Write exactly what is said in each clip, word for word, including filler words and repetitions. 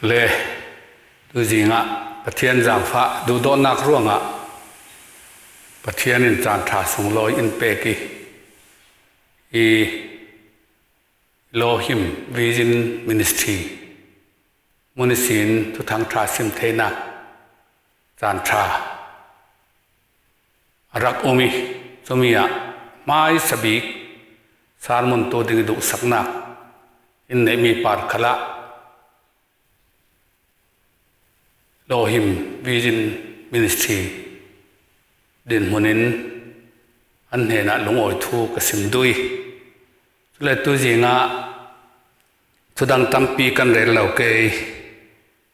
Le, tuzingah Pathian zangfah duhdawtnak ruangah Pathian in caan ṭha sunglawi in pek i, i Elohim Vision Ministry mun ihsin Thuthang ṭha sim theinak caan ṭha a rak um i, cumi ah hmaisa bik sermon tu ding i duhsaknak in neihmi par khalah Elohim Vision Ministry dinhmun in an hnenah lungawi thu ka sim duh i, cule tuzingah thudang tampi kan rel lo kei,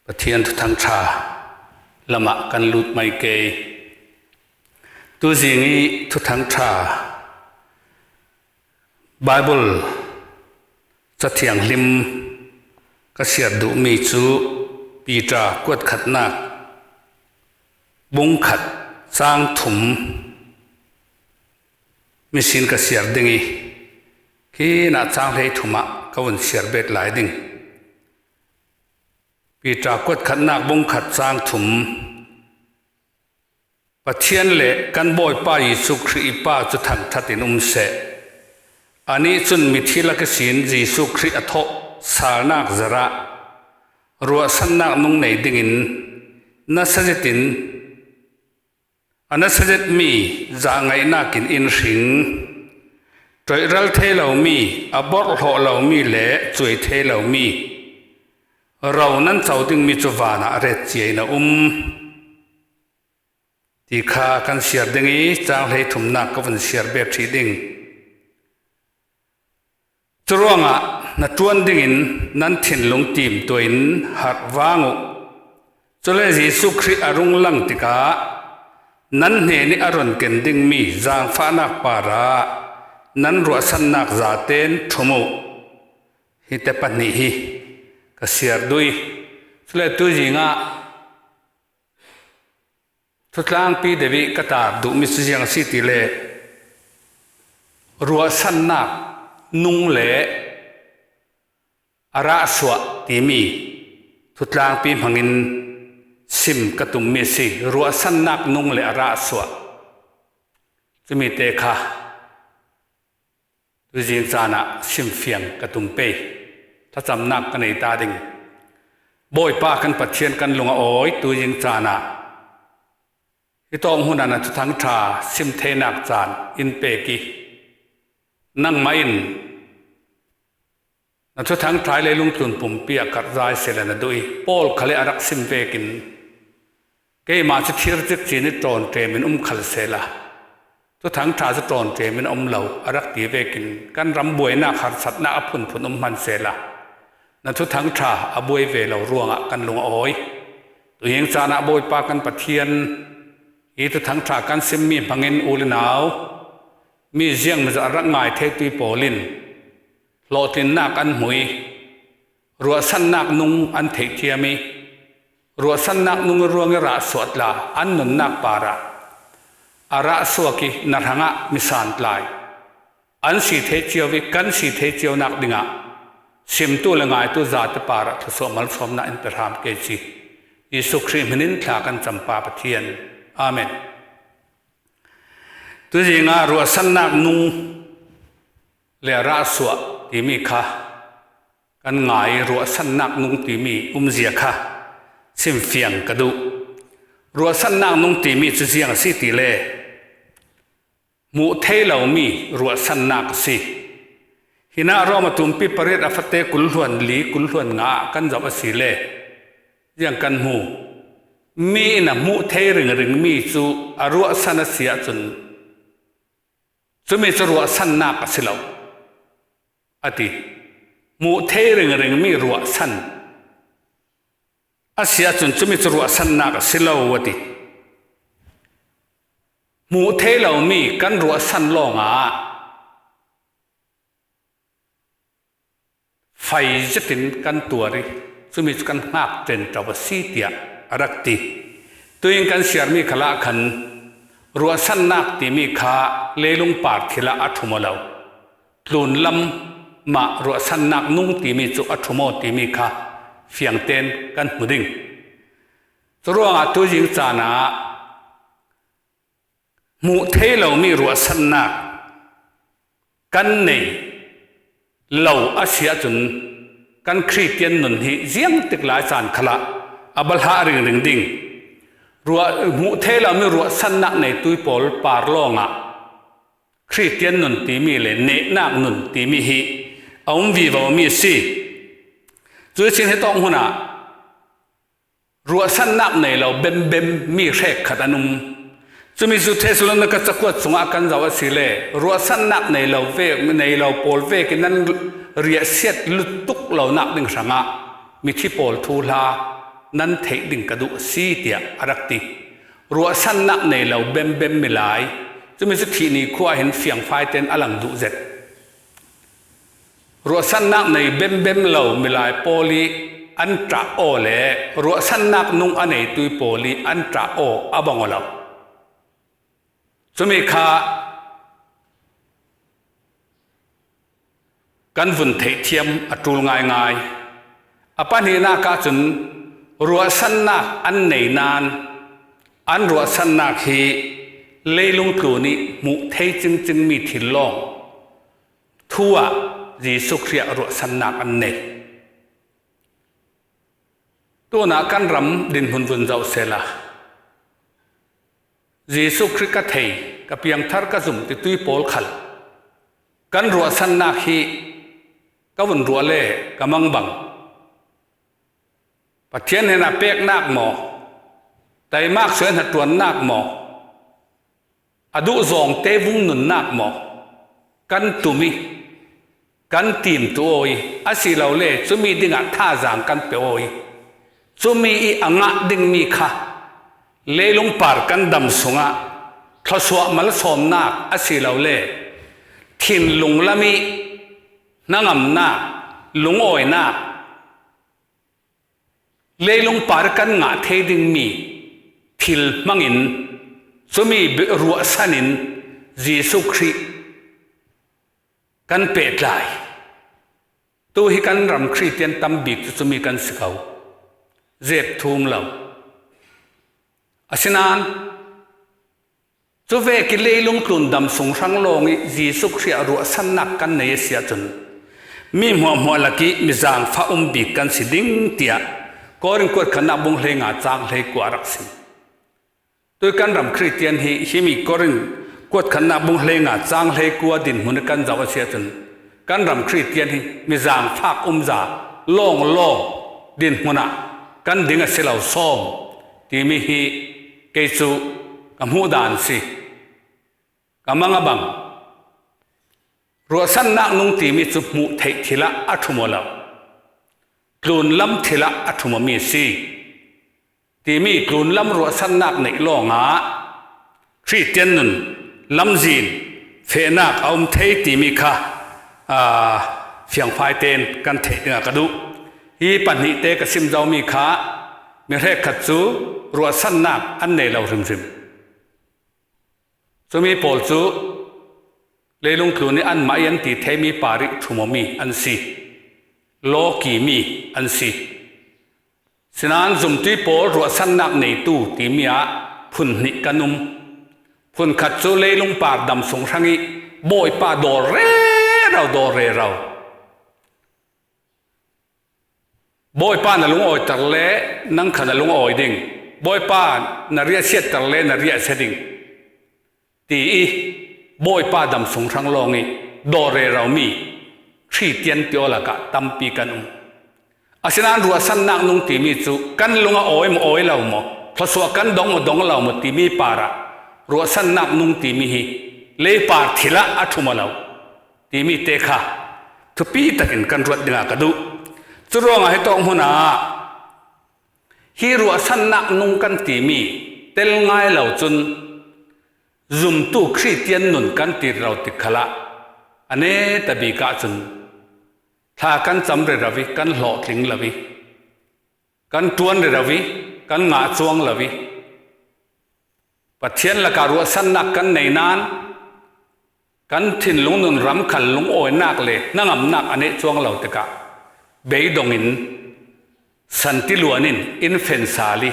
Pathian Thuthang ṭha lamah kan lut mai kei. Tuzing i Thuthang ṭha Bible Cathianghlim ka siar duhmi cu Peter kuatkhatnak bung khat cang thum ihsin ka siar ding i, khinah cang hleithum ah ka vun siar bet lai ding. Peter kuatkhatnak bung khat cang thum. Pathian le kan Bawipa Jesuh Khrih i Pa cu thangṭhat in um seh. Anih cun mithi lak ihsin Jesuh Khrih a thawh salnak zarah ruahsannak nung nei dingin nasa zetin a nasa zetmi zahngaihnak in in hring. Ṭoihral thei lomi, a borhhlawh lomi le cuai thei lomi ro nan co dingmi cu van ah ret cia in a um ti kha kan siar ding i, cang hleithumnak ka vun siar bet hrih ding. Curuangah hnaṭuan dingin nan thinlung timtuah in harh vang uh. Cule Jesuh Khrih a rung lang tikah nan hnen i a run ken dingmi zaangfahnak parah nan ruahsannak zaten ṭhum uh. Hi te pahnih hi ka siar duh i, cule tuzingah thutlangpi deuh i ka tar duhmi cu ziang a si ti le, ruahsannak nung le a rah suah timi thutlangpi hmangin sim ka tummi a si. Ruahsannak nung le a rah suah, cumi te kha tuzing caan ah simfiang ka tum pei. Thlacamnak ka nei ta ding. Bawipa kan Pathian kan lung a awi, tuzing caan ah hi tawk hmun ah na Thuthang ṭha sim theinak caan in pek i, nangmah in na Thuthang ṭha i leilung tlun pumpi ah karhzai sehla na duh i, pawl khal i a rak sim vekin, keimah cu thir cikcin i ṭawnṭem in um khal sehla, Thuthang ṭha cu ṭawnṭem in a um lo, a rak ti vekin kan ram buainak harsatnak a phunphun um hman sehla, na Thuthang ṭha a buai ve lo ruangah kan lung a awi. Tuzing caan ah Bawipa kan Pathian, hi Thuthang ṭha kan simmi hmangin u le nau, mi ziangmizah rak ngai theitu pawl in hlawhtlinnak an hmu i, ruahsannak nung an theihthiam i, ruahsannak nung i ruang i rah suah tla an nunnak parah a rah suak i, na hrangah misantlai an si thei cio i, kan si thei cionak dingah simtu le ngaitu zate parah thluasuah malsawmnak in pe hram ke ci. Jesuh Khrih hminin thla kan campa Pathian. Amen. Tuzingah ruahsannak nung le a rah suah timi kha kan ngai i, ruahsannak nung timi umzia kha simfiang ka duh. Ruahsannak nung timi cu ziang a si ti le, hmuh thei lomi ruahsannak a si. Hinah Rom a tumpi pariat a fate kul hluan li, kul hluan nga ah kan zoh a si le, ziang kan hmu? Mi in a hmuh thei ringringmi cu a ruahsan a si ahcun, cumi cu ruahsannak a si lo, a ti. Hmuh thei ringringmi ruahsan a si ahcun, cumi cu ruahsannak a si lo, a ti. Hmuh thei lomi kan ruahsan lawngah fai zetin kan tuar i, cumi cu kan hngak ṭenṭo a si, tiah a rak ti. Tuin kan siarmi khalah khan ruahsannak timi kha leilung par khilah a ṭhum aw lo. Tlunlam mah ruahsannak nung timi cu a ṭhum aw timi kha fiangten kan hmu ding. Curuangah tuzing canah hmuh thei lomi ruahsannak kan nei lo a si ahcun kan Khristian nun hi ziangtik lai caan khalah a balhah ringring ding. Ruah, hmuh thei lomi ruahsannak neitu pawl par lawngah Khristian nun timi le nehnak nun timi hi a um vivomi a si. Cuih cin hi tawk hunah ruahsannak nei lo bembem mi hrekkhat an um. Cumi cu Thessalonika cakuat sungah kan zoh a si le ruahsannak nei lo vek, nei lo pawl vekin nan riahsiat lutuk lonak ding hrangah mithi pawl thuhla nan theih ding ka duh a si, tiah a rak ti. Ruahsannak nei lo bembem milai, cumi cu thihni khua hin fiangfai tein a lang duh zet. Ruahsannak nei bembem lo milai pawl i an ṭah aw le ruahsannak nung a neitu pawl i an ṭah aw a bang aw lo. Cumi kha kan vun theihthiam a ṭul ngaingai. A pahnihnak ahcun ruahsannak an nei nain an ruahsannak hi leilung tlun i hmuh thei cingcingmi thil lawng thu ah Jesuh Khrih ah ruahsannak an nei. Tunah kan ram dinhmun vun zoh sehla, Jesuh Khrih ka thei, ka piangthar ka zum titu pawl khal kan ruahsannak hi ka vun ruah le ka mangbang Pathian hnenah peknak maw, taimak suai hnaṭuannak maw, a duhzawngte vung nunnak maw, kan tum i kan timtuh aw i, asilole cumi dingah thazaang kan pe aw i, cumi i a ngah dingmi kha leilung par kan dam sungah thluasuah malsawmnak asilole thinlung lam i hnangamnak, lungawinak, leilung par kan ngah thei dingmi thil hmangin cumi ruahsanin Jesuh Khrih kan pehtlai. Tu hi kan ram Khristian tam bik cu cumi kan si ko. Zep thum lo. Asinain cuvek i leilung tlun dam sung hrang lawng i Jesuh Khrih ah ruahsannak kan nei a si ahcun mi hmuahhmuah lak i mi zaangfah um bik kan si ding, tiah Korin kuat khatnak bung hleinga cang hleikua a rak sim. Tui kan ram Khristian hi himi Korin kuat khatnak bung hleinga cang hleikua dinhmun i kan zoh a si ahcun kan ram Khristian hi mi zaangfak umza lawnglawng dinhmun ah kan ding a si lo sawm timi hi kei cu ka hmuh dan si. Ka mang a bang. Ruahsannak nung timi cu hmuh theih thil ah a ṭhum aw lo, tlunlam thil ah a ṭhum awmi a si. Timi tlunlam ruahsannak neih lawngah Khristian nun lamzin fehnak a um thei timi kha, aa, fiangfai tein kan theih dingah ka duh. Hi pahnihte ka sim zomi kha mi hrekkhat cu ruahsannak an nei lo hrimhrim. Cumi pawl cu leilung tlun i anmah i an ti theimi par i ṭhum awmi an si. Lawkimi an si. Sinain zumtu pawl ruahsannak neitu timi ah phun hnih kan um. Phun khat cu leilung par dam sung hrang i Bawipa dawr rero, dawr rero. Bawipa na lungawiter le nang kha na lungawi ding. Bawipa na riahsiatter le na riahsia ding, ti i Bawipa dam sung hrang lawng i dawr reromi Khristian ti aw lakah tampi kan um. Asinain ruahsannak nung timi cu kan lung a awi maw, awi lo maw, thluasuah kan dong maw, dong lo maw timi parah ruahsannak nung timi hi leipar thil ah a ṭhum aw lo timi te kha thupi takin kan ruat dingah ka duh. Curuangah hitawk hmunah hi ruahsannak nung kan timi tel ngai lo cun zumtu Khristian nun kan ti rero tik khalah a neta bik ahcun thla kan cam rero i kan hlawhtling lo i kan ṭuan rero i kan ngah cuang lo i Pathian lakah ruahsannak kan nei nain kan thinlung nunram khal lungawinak le hnangamnak a neih cuang lo tikah beidongin santi luanin in fensal i,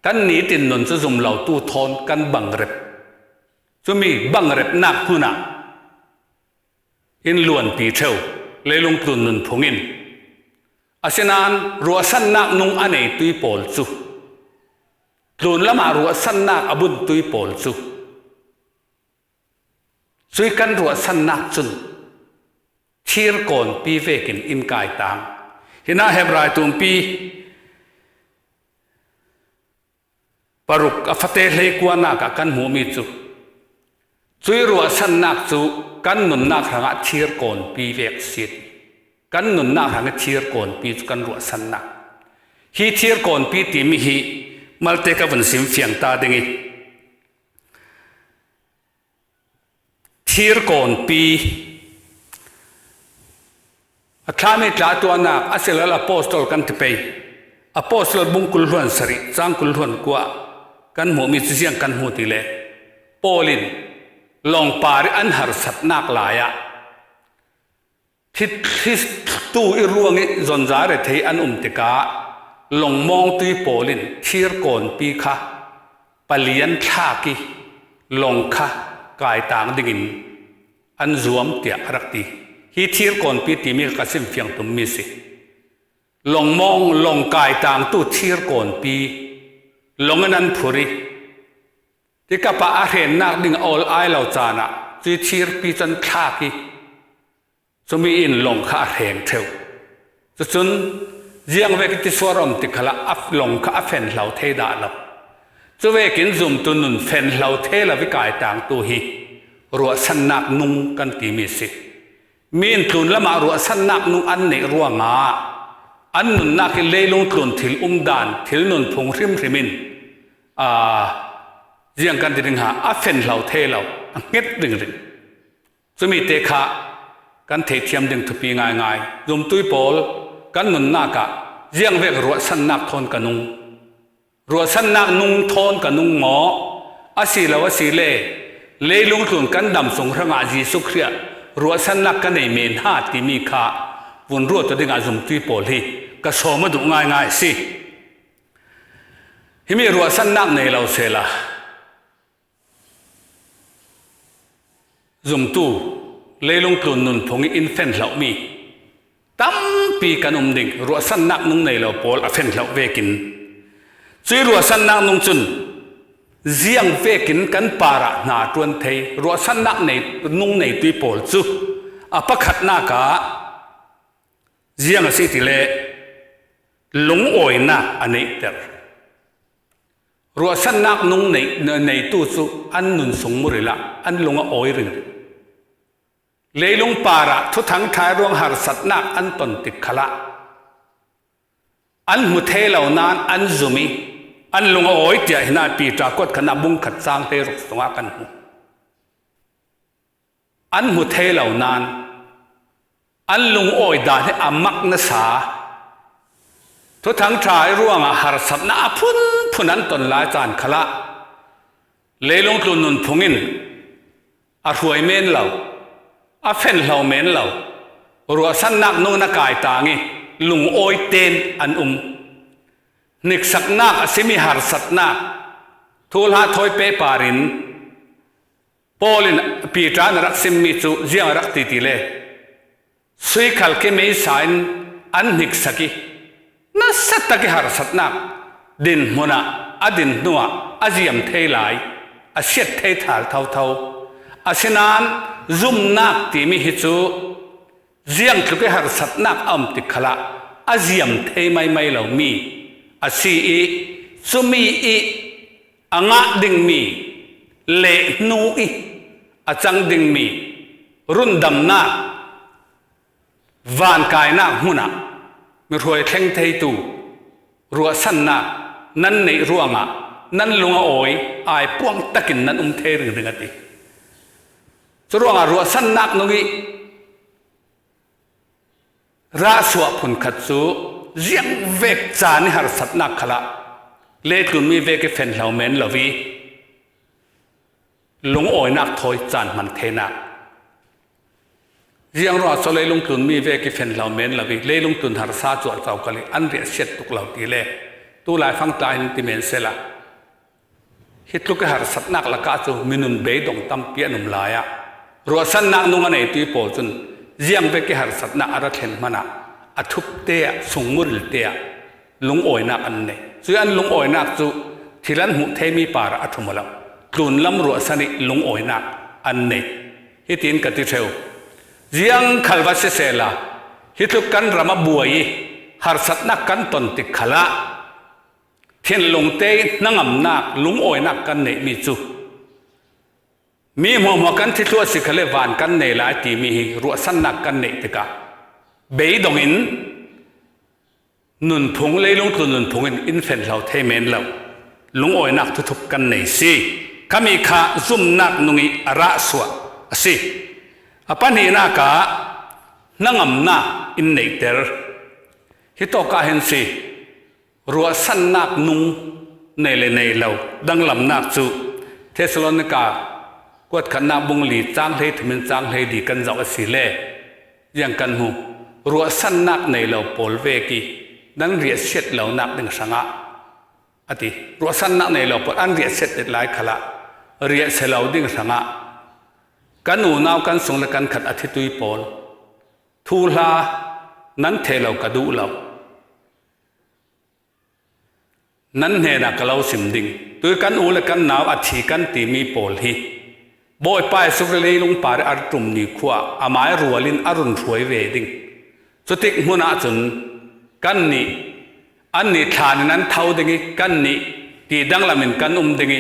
kan nitin nun cu zum lotu thawn kan bangrep. Cumi bangrepnak hmunah in luanpi ṭheu, leilung tlun nunphung in. Asinain ruahsannak nung a neitui pawl cu, tlun lamah ruahsannak a buntui pawl cu, cui kan ruahsannak cun thirkawnpi vekin in kaitang. Hinah Hebrai tumpi paruk a fate hleikuanak ah kan hmuhmi cu, cui ruahsannak cu kan nunnak hrangah thirkawnpi vek si. Kan nunnak hrangah thirkawnpi cu kan ruahsannak. Hi thirkawnpi timi hi malte ka vun sim fiang ta ding i, thirkawnpi, a thlami tla tuahnak a si lo, apostol kan ti pei. Apostol bung kul hluan sarih, cang kul hluan kua kan hmuhmi cu ziang kan hmu ti le, Paul in lawngpar i an harsatnak lai ah thi, thi tu i ruang i zonzare thei an um tikah, lawngmawngtui pawl in thirkawnpi kha palian thlak i, lawng kha kaitang dingin an zuam tiah a rak ti. Hi thirkawnpi timi ka sim fiang tummi si. Lawngmawng, lawng kaitangtu thirkawnpi lawng in an phur i, tikapah a hrennak ding a awl ai lo caan ah cui thirpi cu an thlak i, cumi in lawng kha a hreng ṭheu. Cucun ziang vek i tisuar a um tik khalah a lawng kha a fenhlo thei dah lo. Cuvekin zumtu nun fenhlo thei lo i kaitangtu hi ruahsannak nung kan timi si. Mi in tlun lamah ruahsannak nung an neih ruangah an nunnak hi leilung tlun thil umdan, thil nunphung hrimhrim in, aa, ziang kan ti ding ha, a fenhlo thei lo, a hnget ringring. Cumi te kha kan theihthiam ding thupi ngaingai. Zumtui pawl, kan nunnak ah ziang vek ruahsannak thawn ka nung, ruahsannak nung thawn ka nung maw? A si lo a si le, leilung tlun kan dam sung hrangah Jesuh Khrih ah ruahsannak ka nei men ha timi kha vun ruat aw dingah zumtui pawl hi ka sawm a duh ngaingai a si. Himi ruahsannak nei lo sehla, zumtu, leilung tlun nunphung i in fenhlohmi tampi kan um ding, ruahsannak nung nei lo pawl a fenhloh vekin. Cui ruahsannak nung cun ziang vekin kan parah hna ṭuan thei, ruahsannak nei, nung neitui pawl cu a pakhatnak ah ziang a si ti le lungawinak a neihter. Ruahsannak nung nei, neitu cu an nun sung muril ah an lung a awi ringring. Leilung parah thuthang ṭha i ruang harsatnak an ton tik khalah an hmu thei lo nain an zum i an lung a awi tiah hinah Piter kuat khatnak bung khat cang hleiruk sungah kan hmu. An hmu thei lo nain an lungawi dan hi a mak nasa. Thuthang ṭha i ruangah harsatnak a phunphun an ton lai caan khalah leilung tlun nunphung in a hruai men lo, a fenhlo men lo, ruahsannak nung in a kaitang i lungawi ten an um. Hniksaknak a simi harsatnak, thuhla thawi pehpar in Paul in Piter in a rak simmi cu ziang a rak ti ti le, sui khal kemeisa in an hniksak i, nasa tak i harsatnak dinhmun ah a din hnuah a ziam thei lai, a siat thei thal thotho. Asinain zumnak timi hi cu ziangtluk i harsatnak a um tik khalah a ziam thei maimai lomi a si i, cumi i a ngah dingmi, lehhnu i a cang dingmi rundamnak, vankainak hmun ah mihruai thleng theitu ruahsannak nan neih ruangah nan lung a awi, aipuang takin nan um thei ringring a ti. Curuangah ruahsannak nung i rah suah phunkhat cu ziangvek caan i harsatnak khalah leitlunmi vek i fenhlo men lo i lungawinak thawi caan hman theinak. Ziang ruangah so leilung tlun mi vek i fenhlo men lo i, leilung tlun harsa cuahcau kal i an riahsiat tuk lo ti le, tulai fangtla hin ti men sela. Hi tluk i harsatnak lakah cu minun beidong tampi an um lai ah, ruahsannak nung a neitu pawl cun ziang vek i harsatnak a ra thlen hmanah a thupte ah, sungmurilte ah lungawinak an nei. Cui an lungawinak cu thil an hmuh theimi parah a ṭhum aw lo. Tlunlam ruahsan i lungawinak an nei. Hitin ka ti ṭheu. Ziang khal va sisehla, hi tluk kan ram a buai i harsatnak kan ton tik khalah thinlungte i hnangamnak, lungawinak kan neihmi cu mi hmuahhmuah kan thi thluah si khal le van kan nei lai timi hi ruahsannak kan neih tikah beidongin nunphung, leilung tlun nunphung in in fenhlo thei men lo. Lungawinak thuthup kan nei si. Khami kha zumnak nung i a rahsuah a si. A pahnihnak ah hnangamnak in neihter. Hi tawkah hin si. Ruahsannak nung nei le nei lo danglamnak cu Thessalonika kuatkhatnak bung li cang hlei thum in cang hlei li kan zoh a si le, ziang kan hmu. Ruahsannak nei lo pawl vek i nan riahsiat lonak ding hrangah a ti. Ruahsannak nei lo pawl an riahsiat lai khalah riahsia lo ding hrangah kan unau kan sung le kan khat a thitui pawl thuhla nan thei lo ka duh lo. Nan hnenah ka lo sim ding. Tui kan u le kan nau a thi kan timi pawl hi Bawipa Jesuh Khrih leilung par i a ra ṭum nikhua amai rual in a run hruai ve ding. Cutik hmunah cun kannih, annih thlan in an tho ding i kannih ti danglam in kan um ding i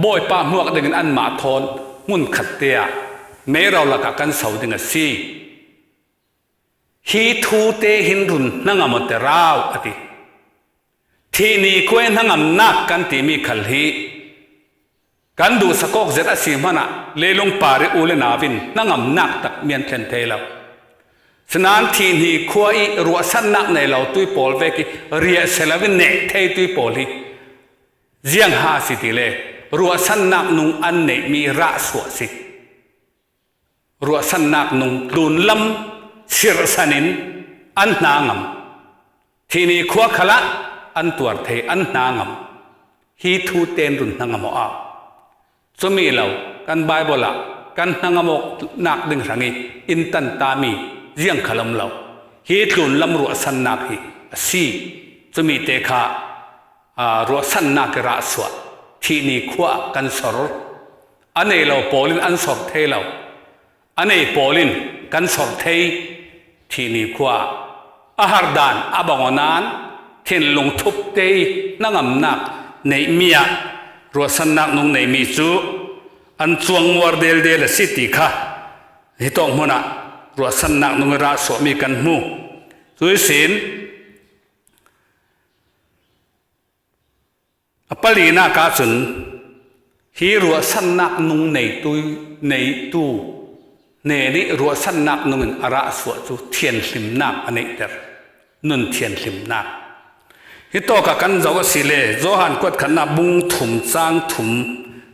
Bawipa hmuak dingin anmah thawn hmun khatte ah meiro lakah kan so ding a si. Hi thute hin run hnangam aw te rau a ti. Thih nikhua i hnangamnak kan timi khal hi kan duhsak awk zet a si hmanah leilung par i u le nau in hnangamnak tak mi an thlen thei lo. Sinain thih nikhua i ruahsannak nei lo tui pawl vek i riahsia lo in neh thei tui pawl hi ziang ha si ti le ruahsannak nung an neihmi rahsuah si. Ruahsannak nung tlunlam sirhsan in an hnangam. Thih nikhua khalah an tuar thei an hnangam. Hi thute in run hnangam aw au. Cumi lo kan Baibal ah kan hnangam awknak ding hrang i in tanta mi ziang khal um lo. Hi tlunlam ruahsannak hi a si. Cumi te kha aa, ruahsannak i rahsuah thih nikhua ah kan sor. A nei lo pawl in an sor thei lo. A nei pawl in kan sor thei. Thih nikhua ah a hardan a bang aw nan thinlung thupte i hnangamnak neihmi ah ruahsannak nung neihmi cu an cuang muar deldel a si ti kha hi tawk hmunah ruahsannak nung i rahsuahmi kan hmu. Cui sin a palinak ahcun hi ruahsannak nung neitu, neitu hnen i ruahsannak nung in a rahsuah cu thianhlimnak a neihter, nun thianhlimnak. Hi tawkah kan zoh a si le Johan kuatkhatnak bung thum cang thum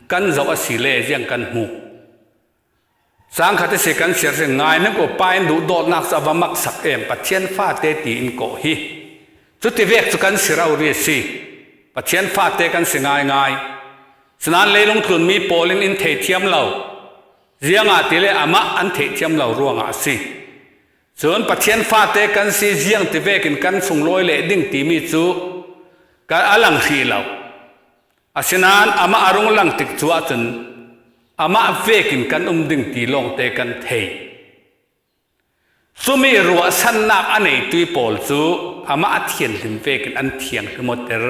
kan zoh a si le ziang kan hmu. Cang khat i si kan siar si ngai hnik u pa in duhdawtnak cu a va maksak em Pathian fate ti in kawh hi. Cuti vek cu kan si rori a si. Pathian fate kan si ngaingai. Sinain leilung tlunmi pawl in in theihthiam lo. Ziangahtile amah an theihthiam lo ruangah a si. Cun Pathian fate kan si ziangti vekin kan sunglawi leh ding timi cu kan a lang hrih lo. Asinain amah a rung lang tik cu ahcun amah vekin kan um ding ti lawngte kan thei. Cumi ruahsannak a neitui pawl cu amah a thianhlim vekin an thianghlim awter.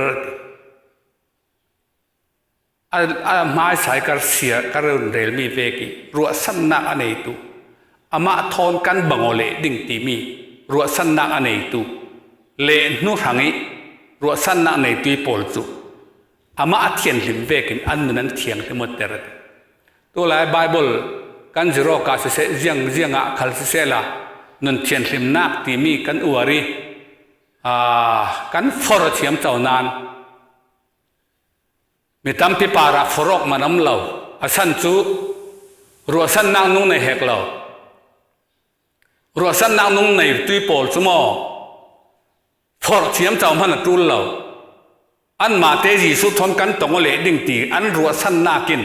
A, a hmaisa i ka sia, ka run relmi vekin ruahsannak a neitu, amah thawn kan bang aw leh ding timi ruahsannak a neitu le hnu hrang i ruahsannak neitui pawl cu amah a thianhlim vekin an nun an thianghlim awter. Tulai Baibal kan zir awkah siseh, ziang, ziangah khal sisehla nun thianhlimnak timi kan uar i, aa, kan forh a thiam co nan mi tampi parah forh awk man om lo. A san cu ruahsannak nung nei hek lo. Ruahsannak nung nei tui pawl cu maw, forh thiam cau hman a ṭul lo. Anmahte Jesuh thawn kan tong aw leh ding ti an ruahsannak in,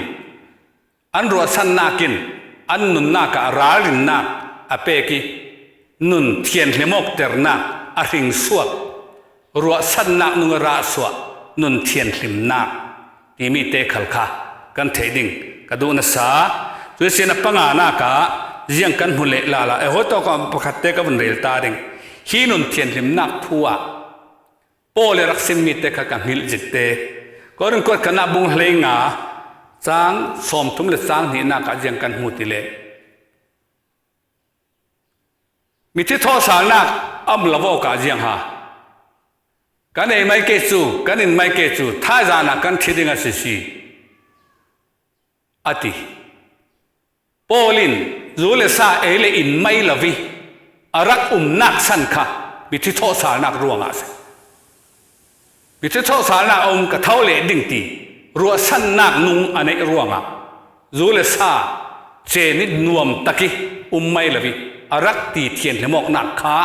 an ruahsannak in an nunnak ah ralrinnak a pek i, nun thianhlim awkternak a hringsuak, ruahsannak nung i rahsuah nun thianhlimnak timi te khal kha kan theih ding ka duh nasa. Cuihsin a panganak ah ziang kan hmu leh lala, e, hawi tawk ah pakhat te ka vun rel ta ding. Hi nun thianhlimnak thu ah Paul i rak simmi te kha ka hngilh zik te. Korin kuat khatnak bung hleinga cang sawmthum le cang hnihnak ah ziang kan hmu ti le, mithi thawhsalnak a um lo awk ah ziang ha, kan ei mai ke cu, kan in mai ke cu, thaizan ah kan thi ding a si si, a ti. Paul in zu le sa ei le in mai lo i a rak umnak san kha mithi thawhsalnak ruangah a si. Mithi thawhsalnak a um ka tho leh ding ti ruahsannak nung a neih ruangah zu le sa cen i nuam tak i um mai lo i a rak ti thianhlim awknak kha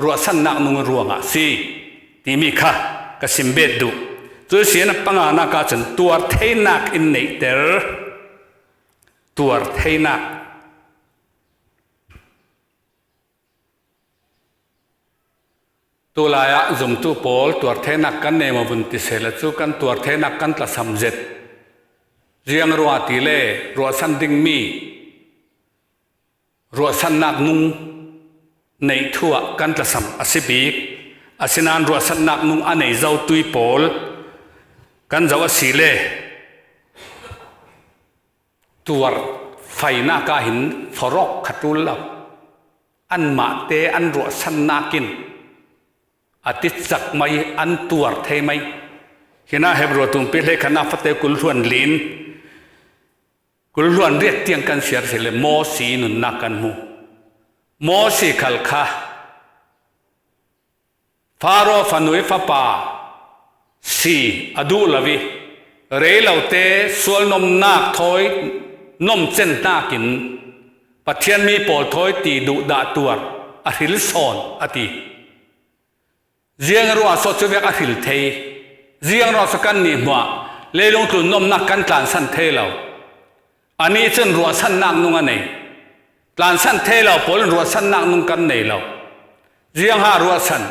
ruahsannak nung ruangah a si timi kha ka sim bet duh. Cuihsin a panganak ah cun tuar theinak in neihter, tuar theinak. Tulai ah zumtu pawl tuar theinak kan nei maw vun ti sehla cu kan tuar theinak kan tlasam zet. Ziang ruah ti le ruahsan dingmi ruahsannak nung neih thu ah kan tlasam a si bik. Asinain ruahsannak nung a nei zo tui pawl kan zoh a si le tuar fainak ah hin forh awk kha ṭul lo. Anmahte an ruahsannak in a titsak mai, an tuar thei mai. Hinah Hebru tumpi hleikhatnak fate kul hluan lin, kul hluan riat tiang kan siar si le Mosi nunnak kan hmu. Mosi khal kha Faro fanu i fapa si a duh lo i, rei lote sualnomnak thawi nomcen hnakin Pathian mi pawl thawi ti duhdah tuar a hril sawn a ti. Ziang ruah saw cu vek a hril thei, ziang ruah saw kan nih hmuah leilung tlun nomnak kan tlansan thei lo. Anih cun ruahsannak nung a nei. Tlansan thei lo pawl in ruahsannak nung kan nei lo. Ziangha ruahsan,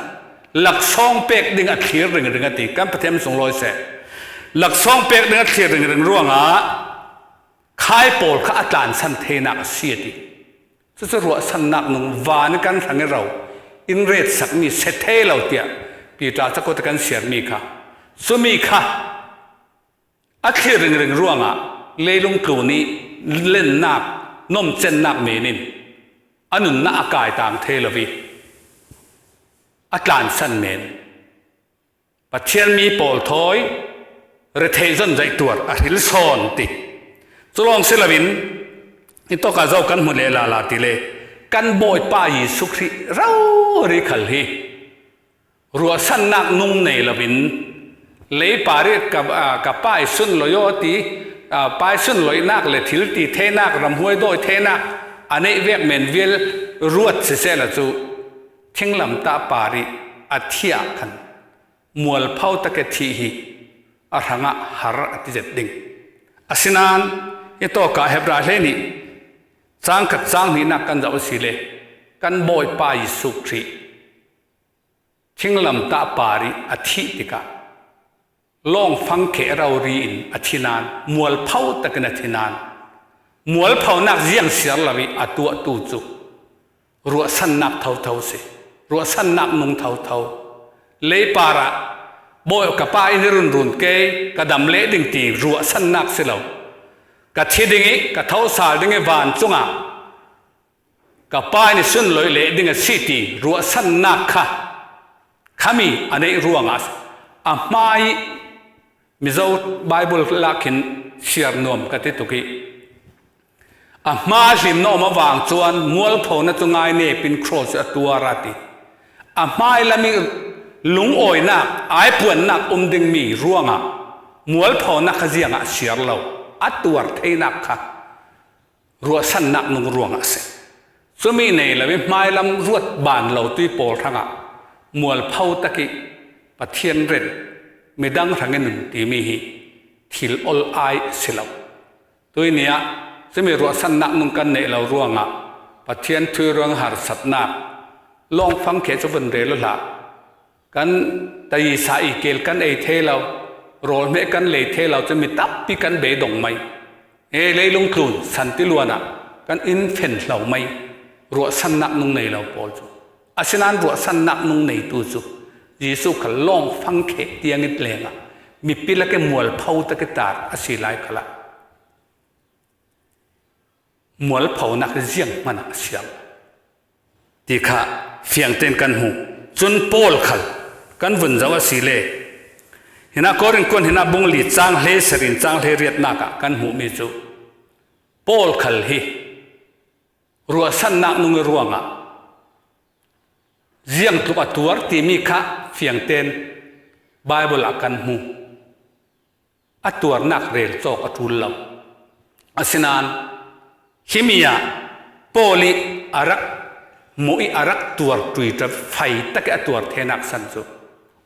laksawng pek ding a thlir ringring a ti, kan Pathian sunglawi seh. Laksawng pek ding a thlir ringring ruangah khai pawl kha a tlansan theinak a si a ti. Cucu ruahsannak nung van i kan hrang i ro in retsakmi si thei lo tiah Piter cakuat a kan siarmi kha, cumi kha a thlir ringring ruangah leilung tlun i lennak, nomcennak men in a nunnak a kaitang thei lo i a tlansan men. Pathian mi pawl thawi retheih zon zaih tuar a hril sawn ti. Cu lawng si loin, i tawkah zo kan hmu leh lala ti le, kan Bawipa Jesuh Khrih rori khal hi ruahsannak nung nei loin, leipa rih ka, aa, ka pa i sunlawih aw ti, aa, pa i sunlawihnak le thil ti theinak, ramhuai dawi theinak a neih vek men vial ruat sisehla cu, thinglamtah pa rih a thiah khan mualpho tak i thih hi a hrangah har a ti zet ding. Asinain i tawkah Hebrai hleihnih cang khat cang hnihnak kan zoh a si le, kan Bawipa Jesuh Khrih thinglamtah pa rih a thih tikah lawngfang kheh rori in a thi nain, mualpho takin a thi nain, mualphonak ziang siar lo i a tuahtu cu ruahsannak thotho si, ruahsannak nung thotho. Leipar ah, Bawi, ka pa in i runrun kei, ka dam leh ding ti ruahsannak si lo. Ka thi ding i, ka thosal ding i vancung ah ka pa in i sunlawih leh ding a si ti ruahsannak kha khami a neih ruangah a hmai Mizo Bible lak khin siar nuam ka ti tuk i, a hma hlimna om avang cuan mualphona cu ngainep in cross a tuar a ti. A hmai lam i lungawinak, aipuannak um dingmi ruangah mualphona kha ziangah siar lo, a tuar theinak kha ruahsannak nung ruangah a si. Cumi nei lo i hmailam ruat ban lo tui pawl hrangah mualpho tak i Pathian ren midang hrangin nun timi hi thil ol ai si lo. Tui ni ah cumi ruahsannak nung kan neih lo ruangah Pathian thu i ruang harsatnak lawng fangkhia cu vun rel aw hlah. Kan taisa i keel kan ei thei lo, rawlhmeh kan lei thei lo, cumi tampi kan beidong mai. He leilung tlun santiluan ah kan in fen hlo mai. Ruahsannak nung nei lo pawl cu, asinan ruahsannak nung neitu cu Jesuh kha lawng fangkhia tiang i tlengah mipi lak i mualpho tak i tar a si lai khalah mualphonak hi ziang hmanah a siam ti kha fiangten kan hmuh. Cun Paul khal kan vun zoh a si le, hinah Korin kuan hinah bung li cang hle sarin cang hle riatnak ah kan hmuhmi cu Paul khal hi ruahsannak nung i ruangah ziang tluk a tuar timi kha fiangten Bible ah kan hmu. A tuarnak rel cawk a ṭul lo. Asinan himi ah Paul i a rak muh i a rak tuar ṭuiṭa fai tak i a tuar thenak san cu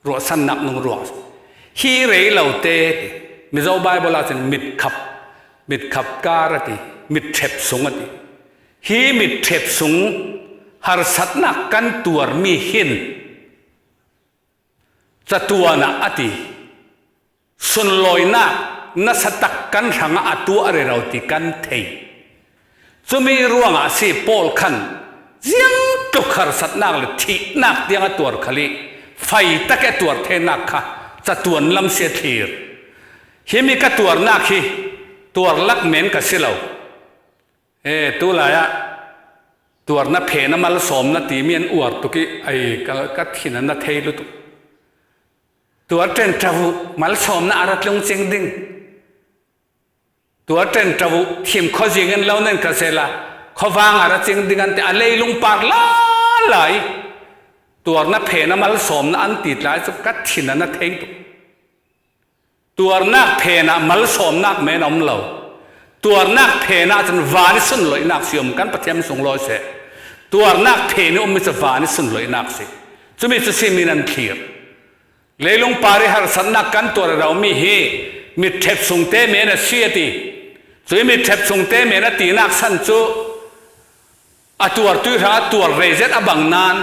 ruahsannak nung ruang a si. Hi rei lo te ti, Mizo Bible ah cun mitkhap, mitkhap kar a ti, mitṭhep sung a ti. Hi mitṭhep sung harsatnak kan tuarmi hin catuan ah a ti sunlawinak nasatak kan hrangah a tuah rero ti kan thei. Cumi ruangah a si Paul khan ziangtluk harsatnak le thihnak tiang a tuar khal i fai tak i a tuar thenak kha catuan lam si a thlir. Himi ka tuarnak hi tuarlak men ka si lo. E, tulai ah tuarna phena malsawmna timi an uar tuk i ai ka, ka thin a na thei lutuk. Tuar ṭenṭa uh malsawmna a ra tlung cing ding. Tuar ṭenṭa uh thim khuazing in lo nen ka sela khuavang a ra cing ding an ti a leilung par lalai. Tuarna phena malsawmna an ti tlai cu ka thin a na thei tuk. Tuarnak phenah malsawmnak men a um lo. Tuarnak phenah cun van i sunloihnak si um kan Pathian sunglawi seh. Tuarnak phen i ummi cu van i sunloihnak si. Cumi cu simin an thlir. Leilung par i harsatnak kan tuar i romi hi mitṭhep sungte men a si a ti. Cui mitṭhep sungte men a tinak san cu a tuartu hrang a tuar rei zet a bang nan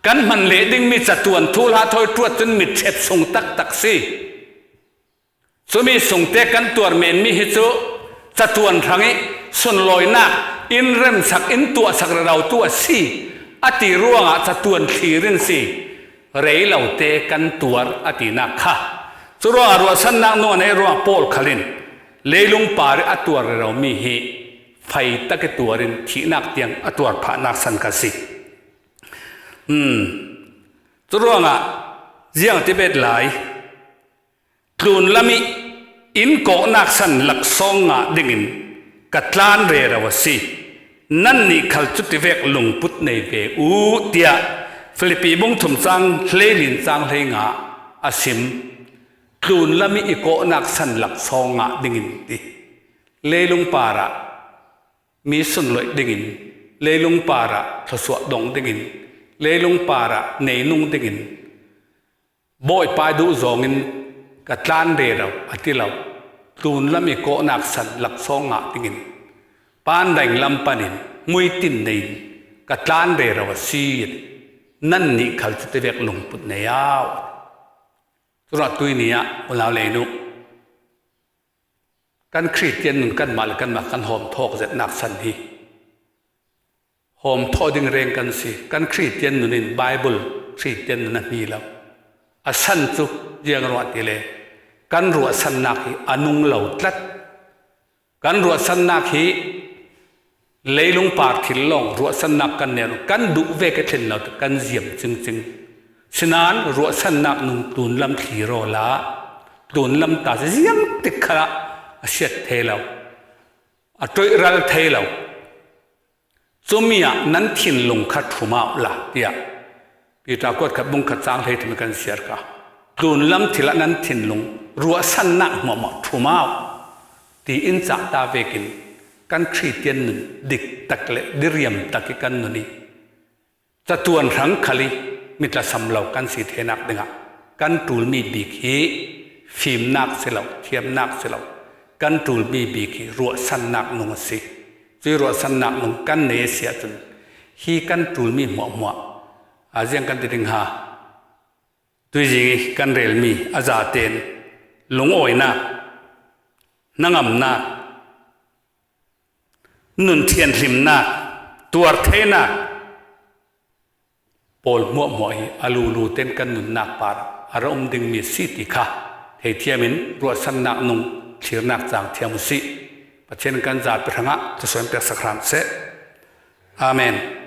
kan hman leh dingmi catuan thu hla thawi ṭuat cun mitṭhep sung taktak si. Cumi sungte kan tuar menmi hi cu catuan hrang i sunlawinak in remsak in tuahsak rerotu a si a ti ruangah catuan thlir in si. Rei lote kan tuar a tinak kha. Curuangah ruahsannak nung a neih ruangah Paul khal in leilung par i a tuar reromi hi fai tak i tuar in thihnak tiang a tuar phahnak san kha si. Hmm. Curuangah ziang ti bet lai, tlunlam i in kawhnak san laksawng ngah dingin ka tlan rero a si. Nannih khal cu tivek lungput nei ve uh, tiah Filipi bung thum cang hlei lin cang hlei nga a sim. Tlunlam i i kawhnak san laksawng ngah dingin ti. Leilung parah mi sunloih dingin, leilung parah thluasuah dong dingin, leilung parah neinung dingin, Bawipa i duh zawngin ka tlan rero a ti lo. Tlunlam i kawhnak san laksawng ngah dingin, pandaing lam panin muitin neiin ka tlan rero a si. Nannih khal cu tivek lungput nei au. Curuah tui ni ah unau lei nu, kan Khristian nun kanmah le kanmah kan hawm thawk zetnak san hi hawm thawh ding reng kan si. Kan Khristian nun in Bible Khristian nun a hmi lo. A san cu ziang ruah ti le kan ruahsannak hi a nung lo tlat. Kan ruahsannak hi leilung par thil lawng ruahsannak kan neu, kan duh vek i thlin lo, kan ziam cingcing. Sinan ruahsannak nung tlunlam thlir awla tlunlam ta ziang tik khalah a siat thei lo, a ṭoihral thei lo. Cumi ah nan thinlung kha ṭhum au la, tiah Peter kuat khat bung khat cang hlei thum i kan siar kha. Tlunlam thil ah nan thinlung ruahsannak hmuahhmuah ṭhum au, tiin cah ta vekin kan Khristian nun dik tak le diriam tak hi kan nun hi. Catuan hrang khal hi mi tlasam lo kan si theinak dingah kan ṭul mi bik hi fimnak si lo, thiamnak si lo, kan ṭul mi bik hi ruahsannak nung a si. Cuih ruahsannak nung kan nei a si ahcun hi kan ṭul mi hmuahhmuah a ziang kan ti ding ha. Tuizing i kan relmi a zaten lungawinak, hnangamnak, nun thianhlimnak, tuartheinak pawl hmuahhmuah hi a lulu ten kan nunnak par a ra um dingmi si ti kha theithiam in ruahsannak nung thlirnak cang thiam u sih. Pathian kan zapi hrangah thluasuah in peksak hram seh. Amen.